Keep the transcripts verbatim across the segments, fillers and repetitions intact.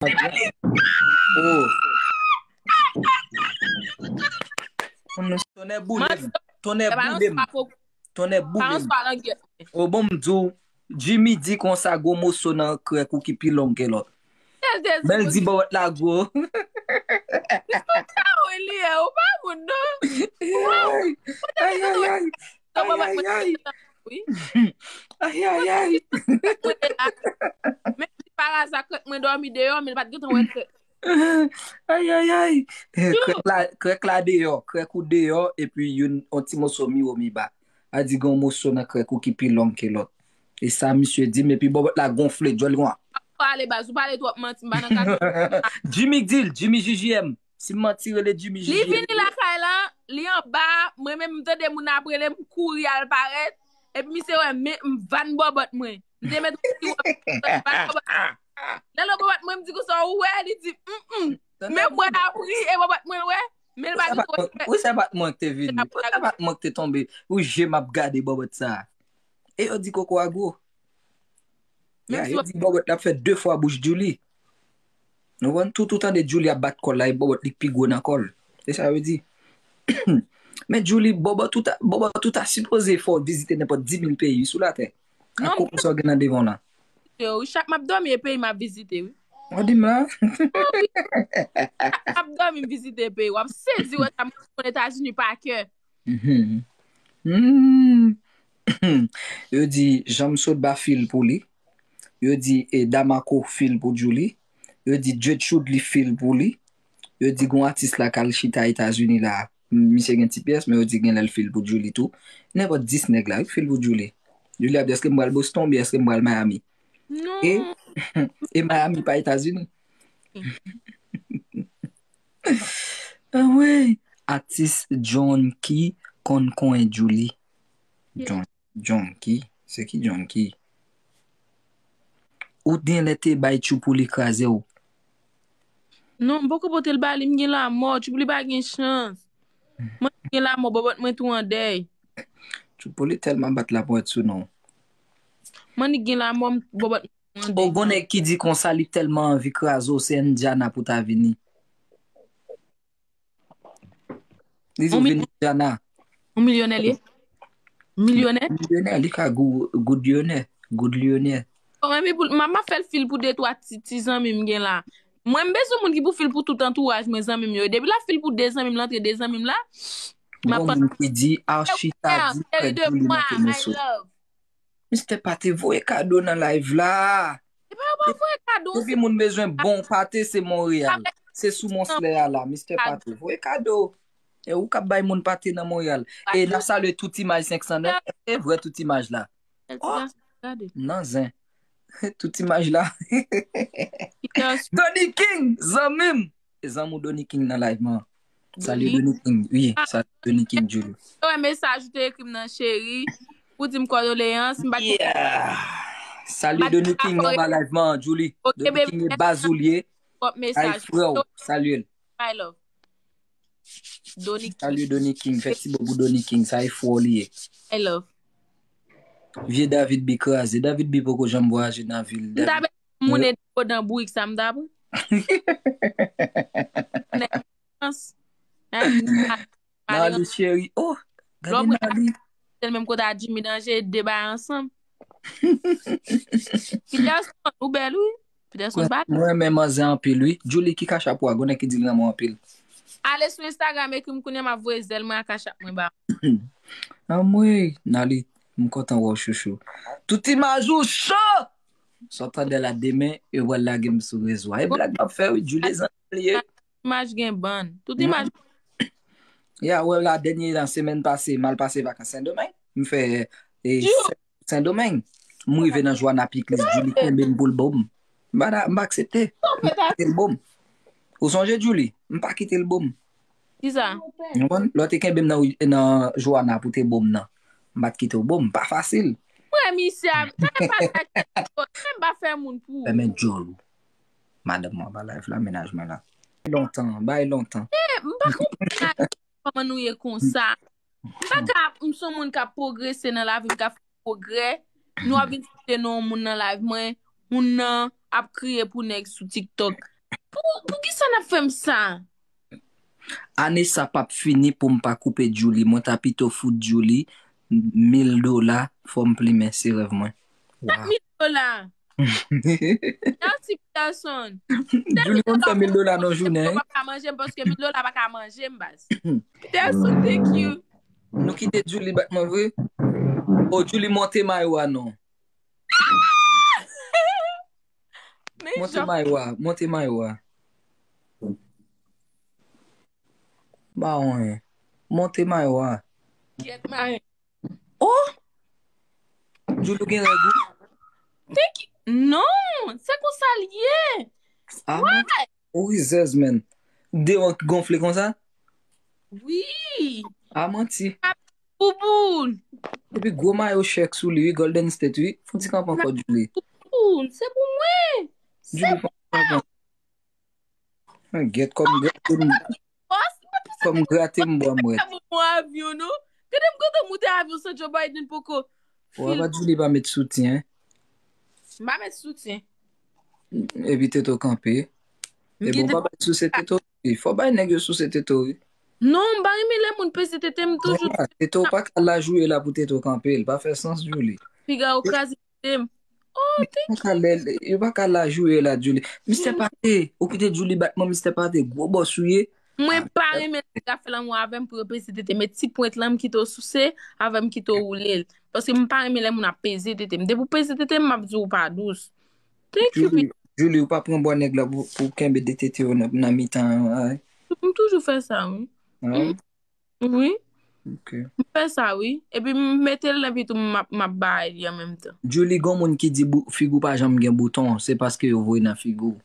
Oh. Tonnè boule m. Tonnè boule m. Tonnè boule m. Oh, bon, m di w, Jimmy di konsa gwo moso nan krèk ou ki pi long ke lòt. Men l di bòbòt la gwo. Ou pa moun non. Ay, ay, ay. Ay, ay, ay. Ay, ay, ay. Men si pa aza krèk mwen dòmi deyò, men l pa t gentan wè krèk. Ay, ay, ay. Krèk la, krèk la deyò, krèk ou deyò, epi youn, yon ti moso miwo miba. A di gen yon moso nan krèk ou ki pi long ke lòt. E sa misye di m, epi bòbòt la gonfle, djòl li konsa. Ou pale baz, ou pale twòp manti, m pa nan ka. Jimmy k di l, Jimmy J J M. Si m manti, rele Jimmy J J M. Li vini lakay la, li anba, mwen menm m tande moun ap rele m, kouri al parèt, epi misye wè men m vann bòbòt mwen. M te met yon ti wòb vann bòbòt. Lè l wè bòbòt mwen, m di konsa, ou wè, li di, mm, mm. Men mwen ap ri, e bòbòt mwen wè, men l pa gen twò. Wi, se pa t mwen ki te vini. Wi, se pa t mwen ki te tonbe. Wi, je m ap gade bòbòt sa. E yo di koko a gwo. Ya, yo di bòbòt la ap fè de fwa bouch Julie. Nou konn tout ou tande Julie ap bat kò l la, e bòbòt li k pi gwo nan kò l. Se sa yo di. Men Julie, bòbòt ou ta, bòbòt ou ta sipoze fè w vizite nenpòt dis mil peyi sou latè. Ak koko sa w gen nan devan w la. Yo, wi, chak m ap dòmi e peyi m ap vizite, wi. W ap di m la? Chak m ap dòmi m vizite peyi. W ap sezi wè sa m konn Etazini pa kè. Mhm. Hmm. Yo di Janm Sot ba fil pou li. Yo di e Damako fil pou Julie. Yo di Dye Choudli fil pou li. Yo di gon atis la k al chita Etazini la. Misye gen ti pyès, men yo di gen lè l fil pou Julie tou. Nenpòt dis nèg la, wi, fil pou Julie. Julie ap di èske m pral Boston oubyen èske m pral Miami? Non. E, e Miami pa Etazini? Anmwey, atis John ki konn konyen Julie. John, John ki? Se ki John ki? Ou gen lè te bay Tchoupouli kraze w? Non, m poko pote l ba li, m gen lanmò. Tchoupouli pa gen chans. Mwen gen lanmò, bòbòt mwen tou an dèy. Tchoupouli tèlman bat laponyèt sou non. Mwen gen lanmò, bòbòt mwen an dèy. O, gon nèg ki di konsa li tèlman anvi kraze w, se Indiana pou ta vini. Li di w vin Indiana. Yon milyonè li ye? Milyonè? Milyonè, li ka gou-, goudlyonè. Goudlyonè. Bon, epi pou, m ap fè l fil pou de twa ti, ti zanmi m gen la. Mwen, m bezwen moun ki pou fil pou tout antouraj mwen, zanmi m yo. Depi l ap fil pou de zanmi m, l antre de zanmi m la, m ap Gon moun ki di, Archie ta di, frè Julie manke moso. Mister Pate voye kado nan live la. Epa yo pa voye kado. Depi moun bezwen bon pate, se Montréal. Se sou Mont Slayre a la, Mister Pate. Voye kado. E ou k ap bay moun pate nan Montréal. E n ap salye tout imaj senk san nèf. E vrè tout imaj la. Oh, nan zen. Tout imaj la. Donny King, zanmi m. E zanmi w Donny King nan live man. Salye Donny King. Wi, salye Donny King, Julie. Yo wè mesaj ou te ekri m nan, cheri. Ou di m kondoleyans, m pa t. Yeah. Salye Donny King anba live man, Julie. Donny King e baz ou li ye. Ay frè w, salye l. My love. Donny King. Salye Donny King, fè ti bò pou Donny King, sa e frè w li ye. My love. Vye David B kraze. David B poko janm vwayaje nan vil. M ta bezwen moun e dekodan bourik sa m ta pran. Nali cheri. Oh, gade Nali. Se menm kote a Jimmy Danje, de bay ansanm. Peterson, ou bèl wi. Peterson bat. Mwen renmen manzè anpil wi. Julie, ki kachap ou a? Gon nèg ki di l renmen w anpil. Ale sou Instagram, ekri m kounye a, m ap voye zèl mwen ak kachap mwen ba. Anmwey, Nali, m kontan wè w chouchou. Tout imaj ou cho! Sa w tande la demen, yo pral lage m sou rezo a. E blag m ap fè wi, Julie zanmi li ye. Imaj gen bann. Tout imaj. Ya, wè la dènye nan semèn pase, m al pase vakans Sendomeng. M fè e, Sendomeng. M rive nan Joana Piklis, Julie kenbe m pou l bo m. M pa, m pa aksepte. M pa kite l bo m. Ou sonje Julie? M pa kite l bo m. Kisa? Ou konprann? Lè w te kenbe m nan, nan Joana pou te bo m nan. M pa t kite w bo m. Pa fasil. Mwen, misye, pa pale ak mwen, pa fè moun pou ou. Fèmen djòl ou. Madanm mwen pa live la, mennaj mwen la. Lontan, bay lontan. M pa konprann kòman nou ye konsa. M pa ka, m se yon moun k ap pwogrese nan lavi, m ka fè pwogrè. Nou ap vin site non yon moun nan live mwen, moun nan ap kriye pou nèg sou TikTok. Pou, pou ki sa n ap fè m sa? Ane sa p ap fini pou m pa koupe Djouly. Mwen ta pito fout Djouly mil dola, fò m plimen, se rèv mwen. Sa mil dola? Merci, Peterson. Djouly konn fè mil dola nan jounen. Yo pa ka manje m paske mil dola pa ka manje m, baz. Peterson, thank you. Nou kite Djouly bat mwen vre. O, Djouly, monte mayo a non. Monte mayo a, monte mayo a. Ba anyen. Monte mayo a. Get my. Oh! Djouly gen règ ou? Thank you. Non, se konsa l ye. Ah, ou rizèz, men. Devan ki gonfle konsa? Wi. Ah, manti. Bouboun. Epi gwo mayo chèk sou li, wi, Golden State, wi. Fouti kanpe ankò, Djouly. Bouboun, se pou mwen. Se pou mwen. Mwen gèt kòm grate m. Kòm grate m bwa m wè. Sa bon mwen avyon non. Gade m kontan moute avyon san Joe Biden poko. Ou ap di li pa met soutyen. M pa met soutyen. Epi tete w kanpe. Epi ou pa bay souse tete w. Fò bay nèg yo souse tete w wi. Non, m pa renmen lè moun peze tete m toujou. Tete w pa ka laj ou ye la pou tete w kanpe. L pa fè sans Djouly. Piga ou kraze tete m. Oh, thank you. Yo pa ka laj ou ye la Djouly. Mistè Pate, ou kite Djouly bat mwen Mistè Pate, gwo bòs ou ye. Mwen pa renmen lè nèg ap fè lanmou avè m pou yo peze tete m. E ti pwent lan m kite w souse, avè m kite w woule l. Paske m pa renmen lè moun ap peze tete m. Depi w peze tete m, m ap di w pa dous. Thank you, Djouly. Djouly, ou pa pran bwa nèg la pou, pou kenbe de tete yo nan, nan mitan an. M toujou fè sa, wi. Wi. Ok. M fè sa, wi. Epi m mete l nan pit ou m ap, m ap bay li an menm tan. Djouly, gon moun ki di bou, figi w pa janm gen bouton, se paske yo voye nan figi w.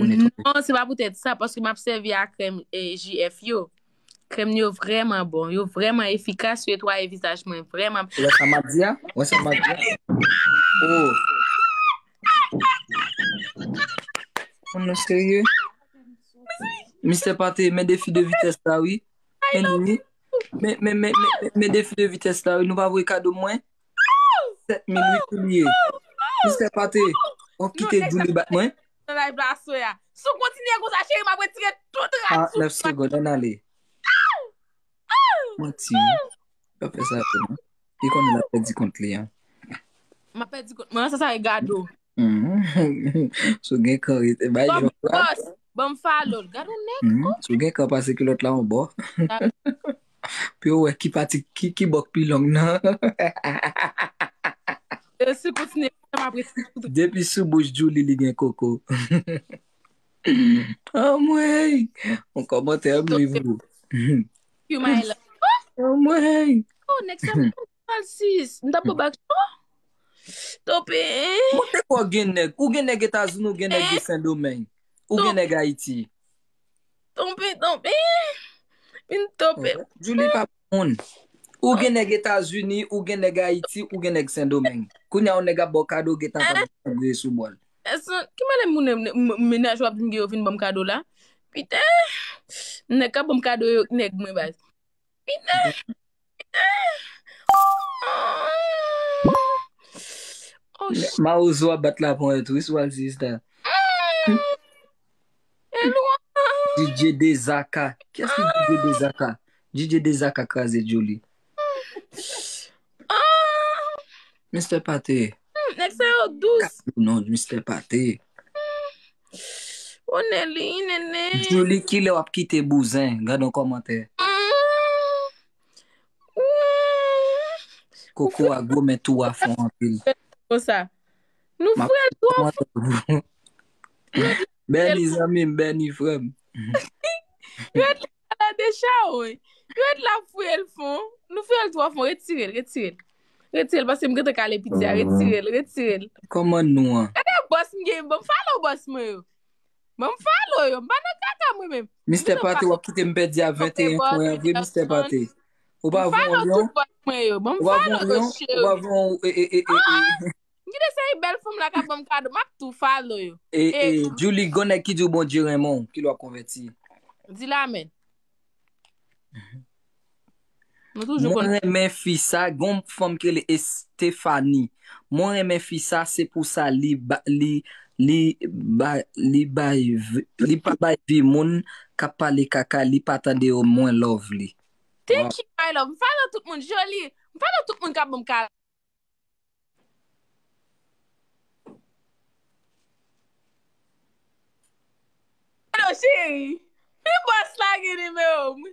Non, se pa poutèt sa, paske m ap sèvi a krèm e, J F yo. Krèm yo vrèman bon, yo vrèman efikas, yo netwaye vizaj mwen vrèman. Ou wè sa m ap di a? Ou wè sa m ap di a? Oh. Moun nan serye? Mistè Pate, men defi de vitès la, wi. Men, men, men, men, men, men defi de vitès la, wi. Nou pa voye kado mwen? Sèt mil wi pou li ye. Mistè Pate, w ap kite Djouly bat mwen? Nan live la aswè a. Si w kontinye konsa, cheri, m ap retire tout rad sou ou. Ah, nèf segonn, ann ale. Manti. Pa fè sa tou non. Li konnen l ap pèdi kont li an. M ap pèdi kont mwen, sa sa e gado. Si w gen kan rete bay jòk la. Ban m follow l. Gad yon nèg. Si w gen kan pase kilòt la yon bò. Pou yo wè ki pati, ki, ki bò k pi long nan. Si w kontinye konsa, m ap rete. Depi sou bouch Djouly li gen koko. Anmwey! Yon kòmantè m li vou. Anmwey! Oh, nèg sa bon. Francis, m t ap pran bak cho. Tonbe. Montre kò w gen nèg. Ou gen nèg Etazini, ou gen nèg de Sendomeng. Ou gen nèg Ayiti. Tonbe, tonbe. Vin tonbe. Djouly pa moun. Ou gen nèg Etazini, ou gen nèg Ayiti, ou gen nèg Sendomeng. Kounye a yon nèg ap ba w kado, gentan ap ap griye sou bòl. Èske, ki mannè moun, mennaj w ap di m gen yo vin ban m kado la? Piten, nèg k ap ban m kado yo, nèg mwen baz. Piten! Piten! Mawozo ap bat laponyèt wi sou Alsista. E lwen! DJ Dezaka. Kiyès ki DJ Dezaka? DJ Dezaka kraze Djouly. Mistè Pate. Nèg sa yo dous. Non, Mistè Pate. O Nelly, nene. Djouly, kilè w ap kite bouzen? Gad yon kòmantè. Koko a gwo men tou a fon anpil. Konsa. Nou frè l twò fò. Bèni zanmi m, Bèni frè m. Yo di la de cha wi. Yo di la fouye l fon. Nou fouye l twò fon. Retire l, retire l. Retire l paske m gentan kale piti a. Retire l, retire l. Kòman nou an? Gade bòs m gen, ban m follow bòs mwen yo. Ban m follow yo. M pa nan kaka mwen menm. Mistè Pate, w ap kite m pèdi a venteyen pwen an vre, Mistè Pate. Ou pa voye yon lyon? Ou pa voye yon lyon? Ou pa voye yon e, e, e, e, e. M kite seri bèl fanm la k ap ban m kado, m ap tou follow yo. E, e, Djouly, gon nèg ki di w Bondye renmen w, kilè w ap konvèti? Di l amèn. Nou toujou konn. Mwen renmen fi sa, gon fanm ki rele Estefani. Mwen renmen fi sa, se pou sa li, li, Li bay, li bay, vi- li pa bay vi moun k ap pale kaka, li pa tande yo, mwen love li. Thank you, my love. M pa nan tout moun joli. M pa nan tout moun k ap ban m kal. Alo, cheri. Li bòs la gen nimewo m.